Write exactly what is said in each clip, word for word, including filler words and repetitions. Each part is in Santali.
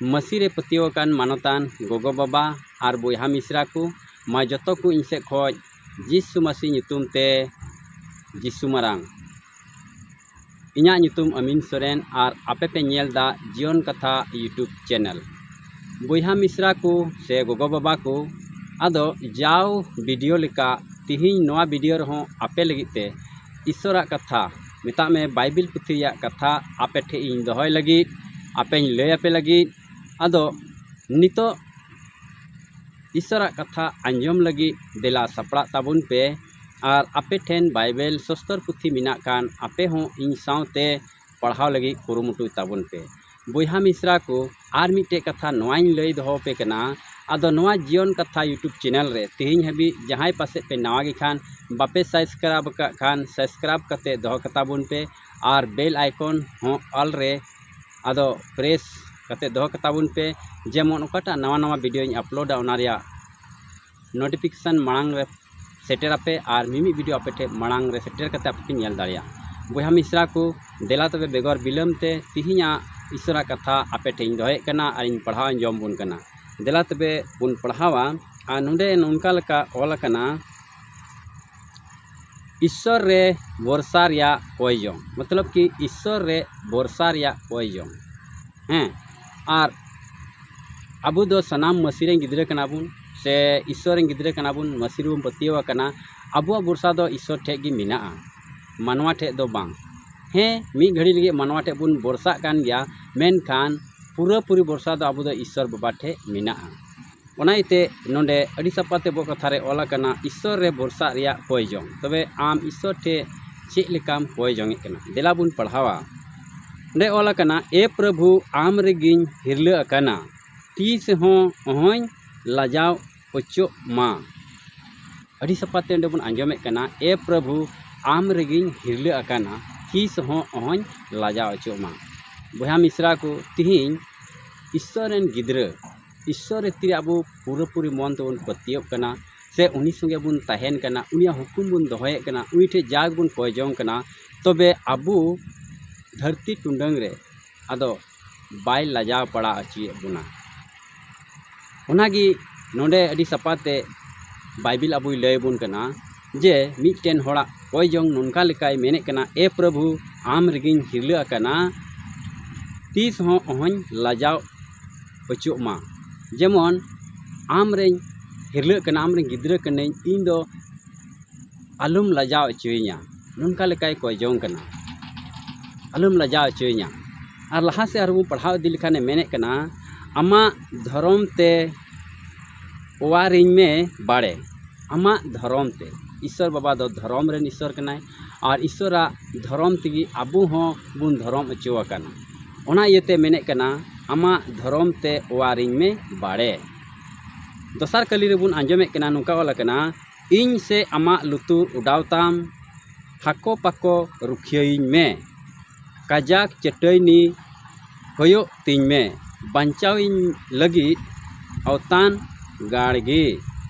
ᱢᱟᱹᱥᱤ ᱨᱮ ᱯᱟᱹᱛᱭᱟᱹᱣ ᱟᱠᱟᱱ ᱢᱟᱱᱚᱛᱟᱱ ᱜᱚᱜᱚ ᱵᱟᱵᱟ ᱟᱨ ᱵᱚᱭᱦᱟ ᱢᱤᱥᱨᱟ ᱠᱚ, ᱢᱟ ᱡᱚᱛᱚ ᱠᱚ ᱤᱧ ᱥᱮᱫ ᱠᱷᱚᱱ ᱡᱤᱥᱩ ᱢᱟᱹᱥᱤ ᱧᱩᱛᱩᱢ ᱛᱮ ᱡᱤᱥᱩ ᱢᱟᱨᱟᱝ ᱤᱧᱟᱹᱜ ᱧᱩᱛᱩᱢ ᱟᱢᱤᱱ ᱥᱚᱨᱮᱱ ᱟᱨ ᱟᱯᱮ ᱯᱮ ᱧᱮᱞ ᱫᱟ ᱡᱤᱭᱚᱱ ᱠᱟᱛᱷᱟ YouTube channel᱾ ᱵᱚᱭᱦᱟ ᱢᱤᱥᱨᱟ ᱠᱚ ᱥᱮ ᱜᱚᱜᱚ ᱵᱟᱵᱟ ᱠᱚ, ᱟᱫᱚ ᱡᱟᱣ ᱵᱷᱤᱰᱤᱭᱳ ᱞᱮᱠᱟ ᱛᱤᱦᱤᱧ ᱱᱚᱣᱟ ᱵᱷᱤᱰᱤᱭᱳ ᱨᱮᱦᱚᱸ ᱟᱯᱮ ᱞᱟᱹᱜᱤᱫ ᱛᱮ ᱤᱥᱚᱨᱟᱜ ᱠᱟᱛᱷᱟ, ᱢᱮᱛᱟᱜ ᱢᱮ ᱵᱟᱭᱵᱮᱞ ᱯᱩᱛᱷᱤ ᱨᱮᱭᱟᱜ ᱠᱟᱛᱷᱟ ᱟᱯᱮ ᱴᱷᱮᱡ ᱤᱧ ᱫᱚᱦᱚᱭ ᱞᱟᱹᱜᱤᱫ, ᱟᱯᱮᱧ ᱞᱟᱹᱭ ᱟᱯᱮ ᱞᱟᱹᱜᱤᱫ᱾ ᱟᱫᱚ ᱱᱤᱛᱚᱜ ᱤᱥᱚᱨᱟᱜ ᱠᱟᱛᱷᱟ ᱟᱸᱡᱚᱢ ᱞᱟᱹᱜᱤᱫ ᱫᱮᱞᱟ ᱥᱟᱯᱲᱟᱜ ᱛᱟᱵᱚᱱ ᱯᱮ᱾ ᱟᱨ ᱟᱯᱮ ᱴᱷᱮᱱ ᱵᱟᱭᱵᱮᱞ ᱥᱚᱥᱛᱚᱨ ᱯᱩᱛᱷᱤ ᱢᱮᱱᱟᱜ ᱠᱷᱟᱱ ᱟᱯᱮ ᱦᱚᱸ ᱤᱧ ᱥᱟᱶᱛᱮ ᱯᱟᱲᱦᱟᱣ ᱞᱟᱹᱜᱤᱫ ᱠᱩᱨᱩᱢᱩᱴᱩᱭ ᱛᱟᱵᱚᱱ ᱯᱮ᱾ ᱵᱚᱭᱦᱟ ᱢᱤᱥᱨᱟ ᱠᱚ, ᱟᱨ ᱢᱤᱫᱴᱮᱡ ᱠᱟᱛᱷᱟ ᱱᱚᱣᱟᱧ ᱞᱟᱹᱭ ᱫᱚᱦᱚ ᱟᱯᱮ ᱠᱟᱱᱟ, ᱟᱫᱚ ᱱᱚᱣᱟ ᱡᱤᱭᱚᱱ ᱠᱟᱛᱷᱟ YouTube channel ᱨᱮ ᱛᱮᱦᱮᱧ ᱦᱟᱹᱵᱤᱡ ᱡᱟᱦᱟᱸᱭ ᱯᱟᱥᱮᱡ ᱯᱮ ᱱᱟᱣᱟ ᱜᱮ ᱠᱷᱟᱱ, ᱵᱟᱯᱮ subscribe ᱟᱠᱟᱫ ᱠᱷᱟᱱ subscribe ᱠᱟᱛᱮ ᱫᱚᱦᱚ ᱠᱟᱛᱟ ᱵᱚᱱ ᱯᱮ ᱟᱨ bell icon ᱦᱚᱸ all ᱨᱮ ᱟᱫᱚ press ᱠᱟᱛᱮ ᱫᱚᱦᱚ ᱠᱟᱛᱟ ᱵᱚᱱ ᱯᱮ, ᱡᱮᱢᱚᱱ ᱚᱠᱟᱴᱟᱜ ᱱᱟᱣᱟ ᱱᱟᱣᱟ ᱵᱷᱤᱰᱤᱭᱳᱧ ᱟᱯᱞᱳᱰᱟ ᱚᱱᱟ ᱨᱮᱭᱟᱜ notification ᱢᱟᱲᱟᱝ ᱨᱮ ᱥᱮᱴᱮᱨ ᱟᱯᱮ ᱟᱨ ᱢᱤᱢᱤᱫ ᱵᱷᱤᱰᱤᱭᱳ ᱟᱯᱮ ᱴᱷᱮᱱ ᱢᱟᱲᱟᱝ ᱨᱮ ᱥᱮᱴᱮᱨ ᱠᱟᱛᱮ ᱟᱯᱮ ᱯᱮ ᱧᱮᱞ ᱫᱟᱲᱮᱭᱟᱜᱼᱟ᱾ ᱵᱚᱭᱦᱟ ᱢᱤᱥᱨᱟ ᱠᱚ, ᱫᱮᱞᱟ ᱛᱚᱵᱮ ᱵᱮᱜᱚᱨ ᱵᱤᱞᱚᱢ ᱛᱮ ᱛᱤᱦᱤᱧᱟᱜ ᱤᱥᱚᱨᱟᱜ ᱠᱟᱛᱷᱟ ᱟᱯᱮ ᱴᱷᱮᱱ ᱤᱧ ᱫᱚᱦᱚᱭᱮᱫ ᱠᱟᱱᱟ ᱟᱨ ᱤᱧ ᱯᱟᱲᱦᱟᱣ ᱟᱸᱡᱚᱢ ᱵᱚᱱ ᱠᱟᱱᱟ᱾ ᱫᱮᱞᱟ ᱛᱚᱵᱮ ᱵᱚᱱ ᱯᱟᱲᱦᱟᱣᱟ᱾ ᱟᱨ ᱱᱚᱰᱮ ᱱᱚᱝᱠᱟ ᱞᱮᱠᱟ ᱚᱞ ᱟᱠᱟᱱᱟ, ᱤᱥᱚᱨ ᱨᱮ ᱵᱷᱚᱨᱥᱟ ᱨᱮᱭᱟᱜ ᱠᱚᱭ ᱡᱚᱝ, ᱢᱚᱛᱞᱚᱵ ᱠᱤ ᱤᱥᱚᱨ ᱨᱮ ᱵᱷᱚᱨᱥᱟ ᱨᱮᱭᱟᱜ ᱠᱚᱭ ᱡᱚᱝ᱾ ᱦᱮᱸ, ᱟᱨ ᱟᱵᱚ ᱫᱚ ᱥᱟᱱᱟᱢ ᱢᱟᱹᱥᱤ ᱨᱮᱱ ᱜᱤᱫᱽᱨᱟᱹ ᱠᱟᱱᱟ ᱵᱚᱱ, ᱥᱮ ᱤᱥᱚᱨ ᱨᱮᱱ ᱜᱤᱫᱽᱨᱟᱹ ᱠᱟᱱᱟ ᱵᱚᱱ, ᱢᱟᱹᱥᱤ ᱨᱮᱵᱚᱱ ᱯᱟᱹᱛᱭᱟᱹᱣ ᱟᱠᱟᱱᱟ᱾ ᱟᱵᱚᱣᱟᱜ ᱵᱷᱚᱨᱥᱟ ᱫᱚ ᱤᱥᱚᱨ ᱴᱷᱮᱡ ᱜᱮ ᱢᱮᱱᱟᱜᱼᱟ, ᱢᱟᱱᱣᱟ ᱴᱷᱮᱡ ᱫᱚ ᱵᱟᱝ᱾ ᱦᱮᱸ, ᱢᱤᱫ ᱜᱷᱟᱹᱲᱤ ᱞᱟᱹᱜᱤᱫ ᱢᱟᱱᱣᱟ ᱴᱷᱮᱡ ᱵᱚᱱ ᱵᱷᱚᱨᱥᱟᱜ ᱠᱟᱱ ᱜᱮᱭᱟ, ᱢᱮᱱᱠᱷᱟᱱ ᱯᱩᱨᱟᱹᱯᱩᱨᱤ ᱵᱷᱚᱨᱥᱟ ᱫᱚ ᱟᱵᱚ ᱫᱚ ᱤᱥᱚᱨ ᱵᱟᱵᱟ ᱴᱷᱮᱡ ᱢᱮᱱᱟᱜᱼᱟ᱾ ᱚᱱᱟ ᱤᱭᱟᱹᱛᱮ ᱱᱚᱰᱮ ᱟᱹᱰᱤ ᱥᱟᱯᱷᱟ ᱛᱮ ᱟᱵᱚᱣᱟᱜ ᱠᱟᱛᱷᱟ ᱨᱮ ᱚᱞ ᱟᱠᱟᱱᱟ, ᱤᱥᱚᱨ ᱨᱮ ᱵᱷᱚᱨᱥᱟᱜ ᱨᱮᱭᱟᱜ ᱠᱚᱭ ᱡᱚᱝ᱾ ᱛᱚᱵᱮ ᱟᱢ ᱤᱥᱚᱨ ᱴᱷᱮᱡ ᱪᱮᱫ ᱞᱮᱠᱟᱢ ᱠᱚᱭ ᱡᱚᱝᱮᱫ ᱠᱟᱱᱟ? ᱫᱮᱞᱟ ᱵᱚᱱ ᱯᱟᱲᱦᱟᱣᱟ᱾ ᱚᱸᱰᱮ ᱚᱞ ᱟᱠᱟᱱᱟ, ᱮ ᱯᱨᱚᱵᱷᱩ, ᱟᱢ ᱨᱮᱜᱮᱧ ᱦᱤᱨᱞᱟᱹ ᱟᱠᱟᱱᱟ, ᱛᱤᱥ ᱦᱚᱸ ᱚᱦᱚᱧ ᱞᱟᱡᱟᱣ ᱚᱪᱚᱜ ᱢᱟ᱾ ᱟᱹᱰᱤ ᱥᱟᱯᱷᱟ ᱛᱮ ᱚᱸᱰᱮ ᱵᱚᱱ ᱟᱸᱡᱚᱢᱮᱫ ᱠᱟᱱᱟ, ᱮ ᱯᱨᱚᱵᱷᱩ, ᱟᱢ ᱨᱮᱜᱮᱧ ᱦᱤᱨᱞᱟᱹ ᱟᱠᱟᱱᱟ, ᱛᱤᱥ ᱦᱚᱸ ᱚᱦᱚᱧ ᱞᱟᱡᱟᱣ ᱚᱪᱚᱜ ᱢᱟ᱾ ᱵᱚᱭᱦᱟ ᱢᱤᱥᱨᱟ ᱠᱚ, ᱛᱤᱦᱤᱧ ᱤᱥᱚᱨ ᱨᱮᱱ ᱜᱤᱫᱽᱨᱟᱹ, ᱤᱥᱚᱨ ᱨᱮ ᱛᱤᱨᱮ ᱟᱵᱚ ᱯᱩᱨᱟᱹᱯᱩᱨᱤ ᱢᱚᱱ ᱛᱮᱵᱚᱱ ᱯᱟᱹᱛᱭᱟᱹᱣ ᱠᱟᱱᱟ, ᱥᱮ ᱩᱱᱤ ᱥᱚᱸᱜᱮ ᱵᱚᱱ ᱛᱟᱦᱮᱱ ᱠᱟᱱᱟ, ᱩᱱᱤᱭᱟᱜ ᱦᱩᱠᱩᱢ ᱵᱚᱱ ᱫᱚᱦᱚᱭᱮᱫ ᱠᱟᱱᱟ, ᱩᱱᱤ ᱴᱷᱮᱡ ᱡᱟ ᱜᱮᱵᱚᱱ ᱠᱚᱭ ᱡᱚᱝ ᱠᱟᱱᱟ, ᱛᱚᱵᱮ ᱟᱵᱚ ᱫᱷᱟᱹᱨᱛᱤ ᱴᱩᱰᱟᱹᱝ ᱨᱮ ᱟᱫᱚ ᱵᱟᱭ ᱞᱟᱡᱟᱣ ᱯᱟᱲᱟ ᱦᱚᱪᱚᱭᱮᱫ ᱵᱚᱱᱟ᱾ ᱚᱱᱟᱜᱮ ᱱᱚᱰᱮ ᱟᱹᱰᱤ ᱥᱟᱯᱷᱟ ᱛᱮ ᱵᱟᱭᱵᱮᱞ ᱟᱵᱚᱭ ᱞᱟᱹᱭ ᱟᱵᱚᱱ ᱠᱟᱱᱟ ᱡᱮ ᱢᱤᱫᱴᱮᱱ ᱦᱚᱲᱟᱜ ᱠᱚᱭ ᱡᱚᱝ ᱱᱚᱝᱠᱟ ᱞᱮᱠᱟᱭ ᱢᱮᱱᱮᱫ ᱠᱟᱱᱟ, "ᱮ ᱯᱨᱚᱵᱷᱩ, ᱟᱢ ᱨᱮᱜᱮᱧ ᱦᱤᱨᱞᱟᱹ ᱟᱠᱟᱱᱟ, ᱛᱤᱥ ᱦᱚᱸ ᱚᱦᱚᱧ ᱞᱟᱡᱟᱣ ᱚᱪᱚᱜ ᱢᱟ᱾ ᱡᱮᱢᱚᱱ ᱟᱢ ᱨᱮᱧ ᱦᱤᱨᱞᱟᱹᱜ ᱠᱟᱱᱟ, ᱟᱢ ᱨᱮᱱ ᱜᱤᱫᱽᱨᱟᱹ ᱠᱟᱹᱱᱟᱹᱧ, ᱤᱧ ᱫᱚ ᱟᱞᱚᱢ ᱞᱟᱡᱟᱣ ᱦᱚᱪᱚᱭᱤᱧᱟ", ᱱᱚᱝᱠᱟ ᱞᱮᱠᱟᱭ ᱠᱚᱭ ᱡᱚᱝ ᱠᱟᱱᱟ, "ᱟᱞᱚᱢ ᱞᱟᱡᱟᱣ ᱦᱚᱪᱚᱭᱤᱧᱟ᱾" ᱟᱨ ᱞᱟᱦᱟ ᱥᱮᱫ ᱟᱨᱦᱚᱸ ᱵᱚᱱ ᱯᱟᱲᱦᱟᱣ ᱤᱫᱤ ᱞᱮᱠᱷᱟᱱᱮ ᱢᱮᱱᱮᱫ ᱠᱟᱱᱟ, "ᱟᱢᱟᱜ ᱫᱷᱚᱨᱚᱢ ᱛᱮ ᱚᱣᱟᱨᱤᱧ ᱢᱮ ᱵᱟᱲᱮ", ᱟᱢᱟᱜ ᱫᱷᱚᱨᱚᱢ ᱛᱮ᱾ ᱤᱥᱥᱚᱨ ᱵᱟᱵᱟ ᱫᱚ ᱫᱷᱚᱨᱚᱢ ᱨᱮᱱ ᱤᱥᱥᱚᱨ ᱠᱟᱱᱟᱭ, ᱟᱨ ᱤᱥᱥᱚᱨᱟᱜ ᱫᱷᱚᱨᱚᱢ ᱛᱮᱜᱮ ᱟᱵᱚ ᱦᱚᱸ ᱵᱚᱱ ᱫᱷᱚᱨᱚᱢ ᱦᱚᱪᱚ ᱟᱠᱟᱱᱟ᱾ ᱚᱱᱟ ᱤᱭᱟᱹᱛᱮ ᱢᱮᱱᱮᱫ ᱠᱟᱱᱟ, "ᱟᱢᱟᱜ ᱫᱷᱚᱨᱚᱢ ᱛᱮ ᱚᱣᱟᱨᱤᱧ ᱢᱮ ᱵᱟᱲᱮ᱾" ᱫᱚᱥᱟᱨ ᱠᱟᱹᱞᱤ ᱨᱮᱵᱚᱱ ᱟᱸᱡᱚᱢᱮᱫ ᱠᱟᱱᱟ, ᱱᱚᱝᱠᱟ ᱚᱞ ᱟᱠᱟᱱᱟ, "ᱤᱧ ᱥᱮ ᱟᱢᱟᱜ ᱞᱩᱛᱩᱨ ᱚᱰᱟᱣ ᱛᱟᱢ, ᱦᱟᱠᱚ ᱯᱟᱠᱚ ᱨᱩᱠᱷᱤᱭᱟᱹᱭᱤᱧ ᱢᱮ, ᱠᱟᱡᱟᱠ ᱪᱟᱹᱴᱟᱹᱭᱱᱤ ᱦᱩᱭᱩᱜ ᱛᱤᱧ ᱢᱮ, ᱵᱟᱧᱪᱟᱣᱤᱧ ᱞᱟᱹᱜᱤᱫ ᱟᱣᱛᱟᱱ ᱜᱟᱲ ᱜᱮ᱾"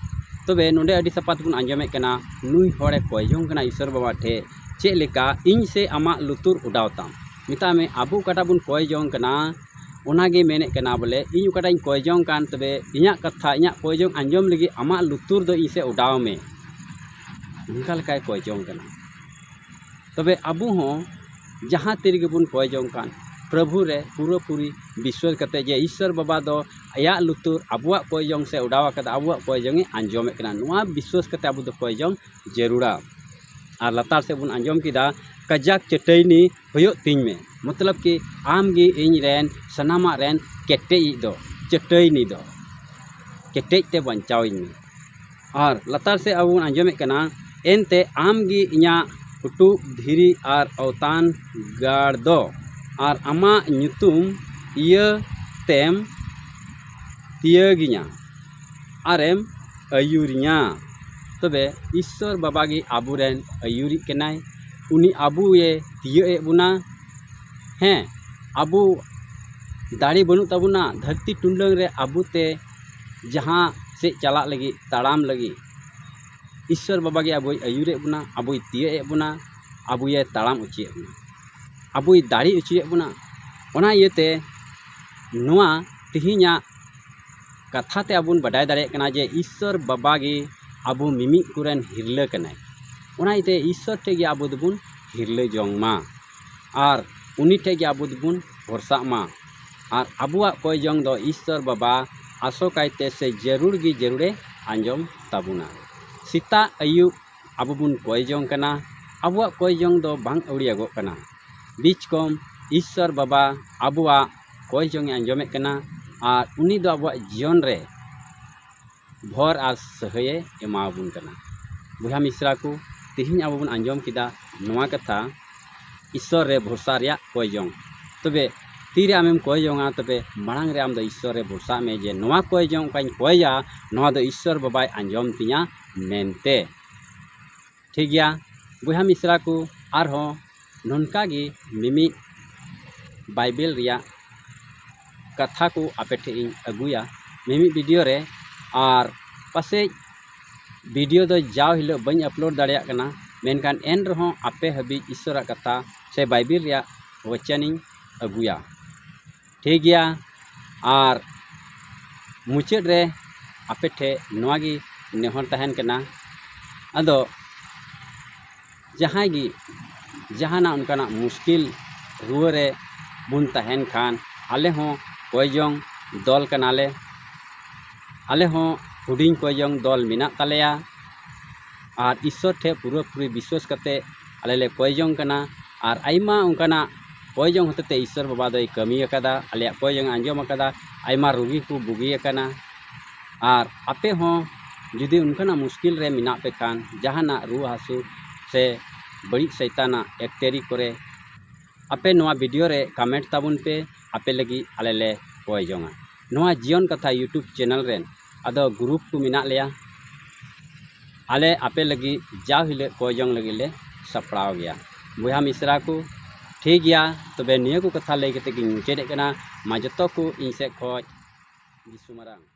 ᱛᱚᱵᱮ ᱱᱚᱰᱮ ᱟᱹᱰᱤ ᱥᱟᱯᱷᱟ ᱛᱮᱵᱚᱱ ᱟᱸᱡᱚᱢᱮᱫ ᱠᱟᱱᱟ, ᱱᱩᱭ ᱦᱚᱲᱮ ᱠᱚᱭ ᱡᱚᱝ ᱠᱟᱱᱟ ᱤᱥᱥᱚᱨ ᱵᱟᱵᱟ ᱴᱷᱮᱡ, ᱪᱮᱫ ᱞᱮᱠᱟ, "ᱤᱧ ᱥᱮ ᱟᱢᱟᱜ ᱞᱩᱛᱩᱨ ᱚᱰᱟᱣ ᱛᱟᱢ?" ᱢᱮᱛᱟᱜ ᱢᱮ, ᱟᱵᱚ ᱚᱠᱟᱴᱟᱜ ᱵᱚᱱ ᱠᱚᱭ ᱡᱚᱝ ᱠᱟᱱᱟ, ᱚᱱᱟᱜᱮ ᱢᱮᱱᱮᱫ ᱠᱟᱱᱟ ᱵᱚᱞᱮ, ᱤᱧ ᱚᱠᱟᱴᱟᱜ ᱤᱧ ᱠᱚᱭ ᱡᱚᱝ ᱠᱟᱱ, ᱛᱚᱵᱮ ᱤᱧᱟᱹᱜ ᱠᱟᱛᱷᱟ, ᱤᱧᱟᱹᱜ ᱠᱚᱭ ᱡᱚᱝ ᱟᱸᱡᱚᱢ ᱞᱟᱹᱜᱤᱫ ᱟᱢᱟᱜ ᱞᱩᱛᱩᱨ ᱫᱚ ᱤᱧ ᱥᱮ ᱚᱰᱟᱣ ᱢᱮ, ᱚᱱᱠᱟ ᱞᱮᱠᱟᱭ ᱠᱚᱭ ᱡᱚᱝ ᱠᱟᱱᱟ᱾ ᱛᱚᱵᱮ ᱟᱵᱚ ᱦᱚᱸ ᱡᱟᱦᱟᱸ ᱛᱤ ᱨᱮᱜᱮ ᱵᱚᱱ ᱠᱚᱭ ᱡᱚᱝ ᱠᱟᱱ, ᱯᱨᱚᱵᱷᱩ ᱨᱮ ᱯᱩᱨᱟᱹᱯᱩᱨᱤ ᱵᱤᱥᱣᱟᱥ ᱠᱟᱛᱮ ᱡᱮ ᱤᱥᱥᱚᱨ ᱵᱟᱵᱟ ᱫᱚ ᱟᱭᱟᱜ ᱞᱩᱛᱩᱨ ᱟᱵᱚᱣᱟᱜ ᱠᱚᱭ ᱡᱚᱝ ᱥᱮ ᱚᱰᱟᱣ ᱟᱠᱟᱫᱟ, ᱟᱵᱚᱣᱟᱜ ᱠᱚᱭ ᱡᱚᱝ ᱮ ᱟᱸᱡᱚᱢᱮᱫ ᱠᱟᱱᱟ, ᱱᱚᱣᱟ ᱵᱤᱥᱣᱟᱥ ᱠᱟᱛᱮ ᱟᱵᱚ ᱫᱚ ᱠᱚᱭ ᱡᱚᱝ ᱡᱟᱹᱨᱩᱲᱟ᱾ ᱟᱨ ᱞᱟᱛᱟᱨ ᱥᱮᱫ ᱵᱚᱱ ᱟᱸᱡᱚᱢ ᱠᱮᱫᱟ, "ᱠᱟᱡᱟᱠ ᱪᱟᱹᱴᱟᱹᱭᱱᱤ ᱦᱩᱭᱩᱜ ᱛᱤᱧ ᱢᱮ", ᱢᱚᱛᱞᱚᱵ ᱠᱤ ᱟᱢ ᱜᱮ ᱤᱧ ᱨᱮᱱ ᱥᱟᱱᱟᱢᱟᱜ ᱨᱮᱱ ᱠᱮᱴᱮᱡ ᱤᱡ ᱫᱚ, ᱪᱟᱹᱴᱟᱹᱭᱱᱤ ᱫᱚ, ᱠᱮᱴᱮᱡ ᱛᱮ ᱵᱟᱧᱪᱟᱣᱤᱧ ᱢᱮ᱾ ᱟᱨ ᱞᱟᱛᱟᱨ ᱥᱮᱫ ᱟᱵᱚ ᱵᱚᱱ ᱟᱸᱡᱚᱢᱮᱫ ᱠᱟᱱᱟ, "ᱮᱱᱛᱮ ᱟᱢ ᱜᱮ ᱤᱧᱟᱹᱜ ᱠᱩᱴᱩᱵ ᱫᱷᱤᱨᱤ ᱟᱨ ᱟᱣᱛᱟᱱ ᱜᱟᱲ ᱫᱚ, ᱟᱨ ᱟᱢᱟᱜ ᱧᱩᱛᱩᱢ ᱤᱭᱟᱹ ᱛᱮᱢ ᱛᱤᱭᱟᱹᱜᱤᱧᱟ ᱟᱨᱮᱢ ᱟᱹᱭᱩᱨᱤᱧᱟ᱾" ᱛᱚᱵᱮ ᱤᱥᱥᱚᱨ ᱵᱟᱵᱟ ᱜᱮ ᱟᱵᱚᱨᱮᱱ ᱟᱹᱭᱩᱨᱤᱡ ᱠᱟᱱᱟᱭ, ᱩᱱᱤ ᱟᱵᱚᱭᱮ ᱛᱤᱭᱟᱹᱜ ᱮᱫ ᱵᱚᱱᱟ᱾ ᱦᱮᱸ, ᱟᱵᱚ ᱫᱟᱲᱮ ᱵᱟᱹᱱᱩᱜ ᱛᱟᱵᱚᱱᱟ ᱫᱷᱟᱹᱨᱛᱤ ᱴᱩᱰᱟᱹᱝ ᱨᱮ ᱟᱵᱚᱛᱮ ᱡᱟᱦᱟᱸ ᱥᱮᱫ ᱪᱟᱞᱟᱜ ᱞᱟᱹᱜᱤᱫ, ᱛᱟᱲᱟᱢ ᱞᱟᱹᱜᱤᱫ᱾ ᱤᱥᱥᱚᱨ ᱵᱟᱵᱟ ᱜᱮ ᱟᱵᱚᱭ ᱟᱹᱭᱩᱨᱮᱫ ᱵᱚᱱᱟ, ᱟᱵᱚᱭ ᱛᱤᱭᱟᱹᱜ ᱮᱫ ᱵᱚᱱᱟ, ᱟᱵᱚᱭᱮ ᱛᱟᱲᱟᱢ ᱦᱚᱪᱚᱭᱮᱫ ᱵᱚᱱᱟ, ᱟᱵᱚᱭ ᱫᱟᱲᱮ ᱦᱚᱪᱚᱭᱮᱫ ᱵᱚᱱᱟ᱾ ᱚᱱᱟ ᱤᱭᱟᱹᱛᱮ ᱱᱚᱣᱟ ᱛᱮᱦᱮᱧᱟᱜ ᱠᱟᱛᱷᱟ ᱛᱮ ᱟᱵᱚ ᱵᱚᱱ ᱵᱟᱰᱟᱭ ᱫᱟᱲᱮᱭᱟᱜ ᱠᱟᱱᱟ ᱡᱮ ᱤᱥᱥᱚᱨ ᱵᱟᱵᱟ ᱜᱮ ᱟᱵᱚ ᱢᱤᱢᱤᱫ ᱠᱚᱨᱮᱱ ᱦᱤᱨᱞᱟᱹ ᱠᱟᱱᱟᱭ᱾ ᱚᱱᱟ ᱤᱭᱟᱹᱛᱮ ᱤᱥᱥᱚᱨ ᱴᱷᱮᱱ ᱜᱮ ᱟᱵᱚ ᱫᱚᱵᱚᱱ ᱦᱤᱨᱞᱟᱹ ᱡᱚᱝ ᱢᱟ ᱟᱨ ᱩᱱᱤ ᱴᱷᱮᱱ ᱜᱮ ᱟᱵᱚ ᱫᱚᱵᱚᱱ ᱵᱷᱚᱨᱥᱟᱜ ᱢᱟ᱾ ᱟᱨ ᱟᱵᱚᱣᱟᱜ ᱠᱚᱭ ᱡᱚᱝ ᱫᱚ ᱤᱥᱥᱚᱨ ᱵᱟᱵᱟ ᱟᱥᱚᱠᱟᱭᱛᱮ ᱥᱮ ᱡᱟᱹᱨᱩᱲ ᱜᱮ ᱡᱟᱹᱨᱩᱲᱮ ᱟᱸᱡᱚᱢ ᱛᱟᱵᱚᱱᱟ᱾ ᱥᱮᱛᱟᱜ ᱟᱹᱭᱩᱵ ᱟᱵᱚ ᱵᱚᱱ ᱠᱚᱭ ᱡᱚᱝ ᱠᱟᱱᱟ, ᱟᱵᱚᱣᱟᱜ ᱠᱚᱭ ᱡᱚᱝ ᱫᱚ ᱵᱟᱝ ᱟᱹᱣᱲᱤᱭᱟᱜᱚᱜ ᱠᱟᱱᱟ᱾ ᱵᱤᱪᱠᱚᱢ ᱤᱥᱥᱚᱨ ᱵᱟᱵᱟ ᱟᱵᱚᱣᱟᱜ ᱠᱚᱭ ᱡᱚᱝ ᱮ ᱟᱸᱡᱚᱢᱮᱫ ᱠᱟᱱᱟ ᱟᱨ ᱩᱱᱤ ᱫᱚ ᱟᱵᱚᱣᱟᱜ ᱡᱤᱭᱚᱱ ᱨᱮ ᱵᱷᱚᱨ ᱟᱨ ᱥᱟᱹᱦᱟᱹᱭᱮ ᱮᱢᱟᱣᱟᱵᱚᱱ ᱠᱟᱱᱟ᱾ ᱵᱚᱭᱦᱟ ᱢᱤᱥᱨᱟ ᱠᱚ, ᱛᱮᱦᱮᱧ ᱟᱵᱚ ᱵᱚᱱ ᱟᱸᱡᱚᱢ ᱠᱮᱫᱟ ᱱᱚᱣᱟ ᱠᱟᱛᱷᱟ, ᱤᱥᱥᱚᱨ ᱨᱮ ᱵᱷᱚᱨᱥᱟ ᱨᱮᱭᱟᱜ ᱠᱚᱭ ᱡᱚᱝ᱾ ᱛᱚᱵᱮ ᱛᱤᱨᱮ ᱟᱢᱮᱢ ᱠᱚᱭ ᱡᱚᱝᱟ, ᱛᱚᱵᱮ ᱢᱟᱲᱟᱝ ᱨᱮ ᱟᱢ ᱫᱚ ᱤᱥᱥᱚᱨ ᱨᱮ ᱵᱷᱚᱨᱥᱟᱜ ᱢᱮ ᱡᱮ ᱱᱚᱣᱟ ᱠᱚᱭ ᱡᱚᱝ ᱚᱠᱟᱧ ᱠᱚᱭᱟ, ᱱᱚᱣᱟ ᱫᱚ ᱤᱥᱥᱚᱨ ᱵᱟᱵᱟᱭ ᱟᱸᱡᱚᱢ ᱛᱤᱧᱟ ᱢᱮᱱᱛᱮ᱾ ᱴᱷᱤᱠ ᱜᱮᱭᱟ ᱵᱚᱭᱦᱟ ᱢᱤᱥᱨᱟ ᱠᱚ, ᱟᱨᱦᱚᱸ ᱱᱚᱝᱠᱟ ᱜᱮ ᱢᱤᱢᱤᱫ ᱵᱟᱭᱵᱮᱞ ᱨᱮᱭᱟᱜ ᱠᱟᱛᱷᱟ ᱠᱚ ᱟᱯᱮ ᱴᱷᱮᱱ ᱤᱧ ᱟᱹᱜᱩᱭᱟ ᱢᱤᱢᱤᱫ ᱵᱷᱤᱰᱤᱭᱳ ᱨᱮ᱾ ᱟᱨ ᱯᱟᱥᱮᱡ ᱵᱷᱤᱰᱤᱭᱳ ᱫᱚ ᱡᱟᱣ ᱦᱤᱞᱳᱜ ᱵᱟᱹᱧ ᱟᱯᱞᱳᱰ ᱫᱟᱲᱮᱭᱟᱜ ᱠᱟᱱᱟ, ᱢᱮᱱᱠᱷᱟᱱ ᱮᱱ ᱨᱮᱦᱚᱸ ᱟᱯᱮ ᱦᱟᱹᱵᱤᱡ ᱤᱥᱥᱚᱨᱟᱜ ᱠᱟᱛᱷᱟ ᱥᱮ ᱵᱟᱭᱵᱮᱞ ᱨᱮᱭᱟᱜ ᱵᱚᱪᱚᱱᱤᱧ ᱟᱹᱜᱩᱭᱟ᱾ ᱴᱷᱤᱠ ᱜᱮᱭᱟ, ᱟᱨ ᱢᱩᱪᱟᱹᱫ ᱨᱮ ᱟᱯᱮ ᱴᱷᱮᱱ ᱱᱚᱣᱟ ᱜᱮ ᱱᱮᱦᱚᱨ ᱛᱟᱦᱮᱱ ᱠᱟᱱᱟ, ᱟᱫᱚ ᱡᱟᱦᱟᱸᱭ ᱜᱮ ᱡᱟᱦᱟᱱᱟᱜ ᱚᱱᱠᱟᱱᱟᱜ ᱢᱩᱥᱠᱤᱞ ᱨᱩᱣᱟᱹ ᱨᱮ ᱵᱚᱱ ᱛᱟᱦᱮᱱ ᱠᱷᱟᱱ, ᱟᱞᱮ ᱦᱚᱸ ᱠᱚᱭ ᱡᱚᱝ ᱫᱚᱞ ᱠᱟᱱᱟᱞᱮ᱾ ᱟᱞᱮ ᱦᱚᱸ ᱦᱩᱰᱤᱧ ᱠᱚᱭ ᱡᱚᱝ ᱫᱚᱞ ᱢᱮᱱᱟᱜ ᱛᱟᱞᱮᱭᱟ ᱟᱨ ᱤᱥᱥᱚᱨ ᱴᱷᱮᱱ ᱯᱩᱨᱟᱹᱯᱩᱨᱤ ᱵᱤᱥᱣᱟᱹᱥ ᱠᱟᱛᱮ ᱟᱞᱮ ᱞᱮ ᱠᱚᱭ ᱡᱚᱝ ᱠᱟᱱᱟ᱾ ᱟᱨ ᱟᱭᱢᱟ ᱚᱱᱠᱟᱱᱟᱜ ᱠᱚᱭ ᱡᱚᱝ ᱦᱚᱛᱮᱛᱮ ᱤᱥᱥᱚᱨ ᱵᱟᱵᱟ ᱫᱚᱭ ᱠᱟᱹᱢᱤ ᱟᱠᱟᱫᱟ, ᱟᱞᱮᱭᱟᱜ ᱠᱚᱭ ᱡᱚᱝ ᱮ ᱟᱸᱡᱚᱢ ᱟᱠᱟᱫᱟ, ᱟᱭᱢᱟ ᱨᱩᱜᱤ ᱠᱚ ᱵᱩᱜᱤ ᱟᱠᱟᱱᱟ᱾ ᱟᱨ ᱟᱯᱮ ᱦᱚᱸ ᱡᱩᱫᱤ ᱚᱱᱠᱟᱱᱟᱜ ᱢᱩᱥᱠᱤᱞ ᱨᱮ ᱢᱮᱱᱟᱜ ᱯᱮ ᱠᱷᱟᱱ, ᱡᱟᱦᱟᱱᱟᱜ ᱨᱩᱣᱟᱹ ᱦᱟᱹᱥᱩ ᱥᱮ ᱵᱟᱹᱲᱤᱡ ᱥᱟᱭᱛᱟᱱᱟᱜ ᱮᱠᱛᱮᱨᱤ ᱠᱚᱨᱮ, ᱟᱯᱮ ᱱᱚᱣᱟ ᱵᱷᱤᱰᱤᱭᱳ ᱨᱮ ᱠᱚᱢᱮᱱᱴ ᱛᱟᱵᱚᱱ ᱯᱮ, ᱟᱯᱮ ᱞᱟᱹᱜᱤᱫ ᱟᱞᱮ ᱞᱮ ᱠᱚᱭ ᱡᱚᱝᱟ᱾ ᱱᱚᱣᱟ ᱡᱤᱭᱚᱱ ᱠᱟᱛᱷᱟ YouTube ᱪᱮᱱᱮᱞ ᱨᱮᱱ ᱟᱫᱚ ᱜᱨᱩᱯ ᱠᱚ ᱢᱮᱱᱟᱜ ᱞᱮᱭᱟ, ᱟᱞᱮ ᱟᱯᱮ ᱞᱟᱹᱜᱤᱫ ᱡᱟᱣ ᱦᱤᱞᱳᱜ ᱠᱚᱭ ᱡᱚᱝ ᱞᱟᱹᱜᱤᱫ ᱞᱮ ᱥᱟᱯᱲᱟᱣ ᱜᱮᱭᱟ᱾ ᱵᱚᱭᱦᱟ ᱢᱤᱥᱨᱟ ᱠᱚ, ᱴᱷᱤᱠ ᱜᱮᱭᱟ, ᱛᱚᱵᱮ ᱱᱤᱭᱟᱹ ᱠᱚ ᱠᱟᱛᱷᱟ ᱞᱟᱹᱭ ᱠᱟᱛᱮ ᱜᱤᱧ ᱢᱩᱪᱟᱹᱫᱮᱫ ᱠᱟᱱᱟ᱾ ᱢᱟ ᱡᱚᱛᱚ ᱠᱚ ᱤᱧ ᱥᱮᱫ ᱠᱷᱚᱱ ᱡᱤᱥᱩ ᱢᱟᱨᱟᱝ᱾